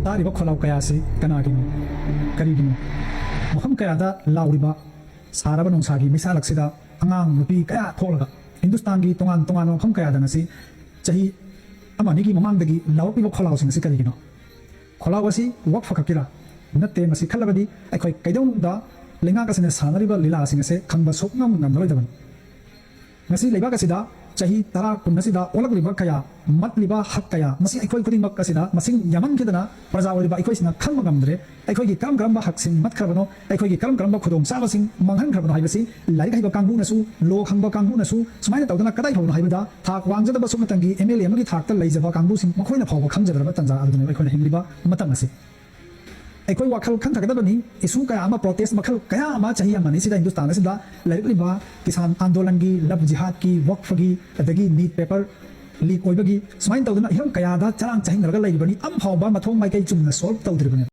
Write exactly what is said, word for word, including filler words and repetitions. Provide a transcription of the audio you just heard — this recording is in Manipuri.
ꯇꯥꯔꯤꯕ ꯈꯣꯜꯂꯥꯎ ꯀꯌꯥꯁꯤ ꯀꯅꯥꯒꯤꯅꯣ? ꯀꯔꯤꯒꯤꯅꯣ? ꯃꯐꯝ ꯀꯌꯥꯗ ꯂꯥꯎꯔꯤꯕ ꯁꯥꯔꯕ ꯅꯨꯡꯁꯥꯒꯤ ꯃꯩꯁꯥꯂꯛꯁꯤꯗ ꯑꯉꯥꯡ ꯅꯨꯄꯤ ꯀꯌꯥ ꯊꯣꯛꯂꯒ ꯍꯤꯟꯗꯨꯁꯇꯥꯟꯒꯤ ꯇꯣꯉꯥꯟ ꯇꯣꯉꯥꯟꯕ ꯃꯐꯝ ꯀꯌꯥꯗ ꯉꯁꯤ ꯆꯍꯤ ꯑꯃ ꯑꯅꯤꯒꯤ ꯃꯃꯥꯡꯗꯒꯤ ꯂꯥꯎꯔꯛꯂꯤꯕ ꯈꯣꯜꯂꯥꯎꯁꯤꯡ ꯑꯁꯤ ꯀꯔꯤꯒꯤꯅꯣ? ꯈꯣꯜꯂꯥꯎ ꯑꯁꯤ ꯋꯛꯐ ꯈꯛꯀꯤꯔꯥ? ꯅꯠꯇꯦ꯫ ꯃꯁꯤ ꯈꯜꯂꯕꯗꯤ ꯑꯩꯈꯣꯏ ꯀꯩꯗꯧꯅꯨꯡꯗ ꯂꯩꯉꯥꯛ ꯑꯁꯤꯅ ꯁꯥꯟꯅꯔꯤꯕ ꯂꯤꯂꯥꯁꯤꯡ ꯑꯁꯦ ꯈꯪꯕ ꯁꯨꯛꯉꯝ ꯉꯝꯂꯔꯣꯏꯗꯕꯅꯤ꯫ ꯉꯁꯤ ꯂꯩꯕꯥꯛ ꯑꯁꯤꯗ ꯆꯍꯤ ꯇꯔꯥ ꯀꯨꯟ ꯑꯁꯤꯗ ꯑꯣꯜꯂꯛꯂꯤꯕ ꯀꯌꯥ, ꯃꯠꯂꯤꯕ ꯍꯛ ꯀꯌꯥ, ꯃꯁꯤ ꯑꯩꯈꯣꯏ ꯈꯨꯗꯤꯡꯃꯛ ꯑꯁꯤꯗ ꯃꯁꯤꯡ ꯌꯥꯝꯃꯟꯈꯤꯗꯅ ꯄ꯭ꯔꯖꯥ ꯑꯣꯏꯔꯤꯕ ꯑꯩꯈꯣꯏꯁꯤꯅ ꯈꯪꯕ ꯉꯝꯗ꯭ꯔꯦ꯫ ꯑꯩꯈꯣꯏꯒꯤ ꯀꯔꯝ ꯀꯔꯝꯕ ꯍꯛꯁꯤꯡ ꯃꯠꯈ꯭ꯔꯕꯅꯣ, ꯑꯩꯈꯣꯏꯒꯤ ꯀꯔꯝ ꯀꯔꯝꯕ ꯈꯨꯗꯣꯡꯆꯥꯕꯁꯤꯡ ꯃꯥꯡꯍꯟꯈ꯭ꯔꯕꯅꯣ ꯍꯥꯏꯕꯁꯤ ꯂꯥꯏꯔꯤꯛ ꯍꯩꯕ ꯀꯥꯡꯕꯨꯅꯁꯨ, ꯂꯣ ꯈꯪꯕ ꯀꯥꯡꯕꯨꯅꯁꯨ ꯁꯨꯃꯥꯏꯅ ꯇꯧꯗꯅ ꯀꯗꯥꯏ ꯐꯥꯎꯕꯅꯣ ꯍꯥꯏꯕꯗ ꯊꯥꯛ ꯋꯥꯡꯖꯗꯕ ꯁꯨꯞꯅꯇꯪꯒꯤ ꯑꯦꯝ ꯑꯦꯜ ꯑꯦ ꯑꯃꯒꯤ ꯊꯥꯛꯇ ꯂꯩꯖꯕ ꯀꯥꯡꯕꯨꯁꯤꯡ ꯃꯈꯣꯏꯅ ꯐꯥꯎꯕ ꯈꯪꯖꯗ꯭ꯔꯕ ꯇꯥꯟꯖꯥ ꯑꯗꯨꯗꯅꯦꯕ ꯑꯩꯈꯣꯏꯅ ꯍꯤꯡꯂꯤꯕ ꯃꯇꯝ ꯑꯁꯤ꯫ ꯑꯩꯈꯣꯏ ꯋꯥꯈꯜ ꯈꯟꯊꯒꯗꯕꯅꯤ꯫ ꯏꯁꯨ ꯀꯌꯥ ꯑꯃ, ꯄ꯭ꯔꯣꯇꯦꯁ ꯃꯈꯜ ꯀꯌꯥ ꯑꯃ ꯆꯍꯤ ꯑꯃ ꯑꯅꯤꯁꯤꯗ ꯍꯤꯟꯗꯨꯁꯇꯥꯟ ꯑꯁꯤꯗ ꯂꯩꯔꯛꯂꯤꯕ ꯀꯤꯁꯥꯟ ꯑꯥꯟꯗꯣꯂꯟꯒꯤ, ꯂꯚ ꯖꯤꯍꯥꯗꯀꯤ, ꯋꯛꯐꯒꯤ, ꯑꯗꯒꯤ ꯅꯤꯠ ꯄꯦꯄꯔ ꯂꯤꯛ ꯑꯣꯏꯕꯒꯤ ꯁꯨꯃꯥꯏꯅ ꯇꯧꯗꯅ ꯍꯤꯔꯝ ꯀꯌꯥꯗ ꯆꯔꯥꯡ ꯆꯍꯤꯡꯅꯔꯒ ꯂꯩꯔꯤꯕꯅꯤ꯫ ꯑꯃ ꯐꯥꯎꯕ ꯃꯊꯣꯡ ꯃꯥꯏꯀꯩ ꯆꯨꯝꯅ ꯁꯣꯜꯕ ꯇꯧꯗ꯭ꯔꯤꯕꯅꯤ꯫